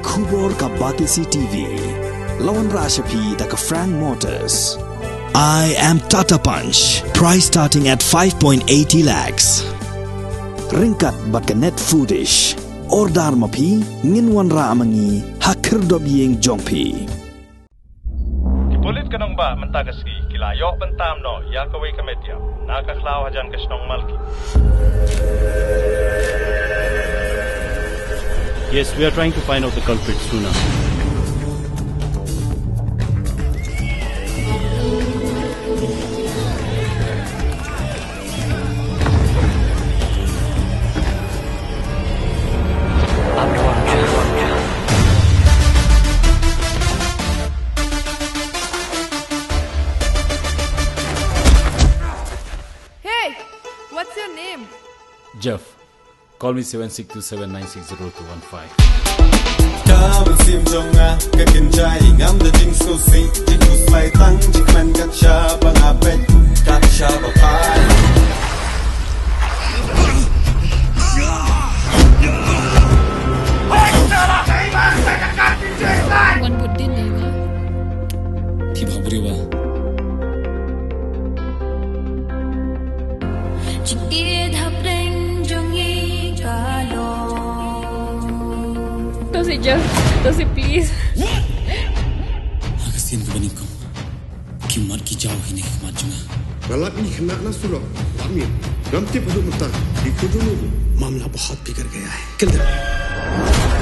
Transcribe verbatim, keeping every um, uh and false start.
Khubor ka Batesi T V. La wanrah sha phi da ka Frank Motors. I am Tata Punch. Price starting at five point eighty lakhs. Ryngkat bad ka Net Foodish. Order ma phi, ngin wanrah ma ngi ha khyrdop ïing jong phi. Ki pulit ka nongbah mynta ka sngi ki la ïoh bynta noh ïa kawei ka met ïap na ka khlaw hajan ka shnong Malki. Yes, we are trying to find out the culprit, Suna. Hey, what's your name? Jeff. Call me seven six two seven nine six zero two one five. Ka mynsiem jong nga ka kynjai, ngam da jingsngewsih, jingkhuslai tang jingkmen kat shaba nga peit, kat shaba phai. Wan bud din ne nga. Phi bha briew ba. Jingïeit hapdeng jong ngi ka long. To si Jeff, to si please. Ha ka sien kaba nyngkong ki mat ki jaw hi ne ki mat jong nga. Nga lap ïa ki khynnah na surok, lap ïa. Ngam tip haduh mynta ki khuid jong u. मामला बहुत बिगड़ गया है। Kill them.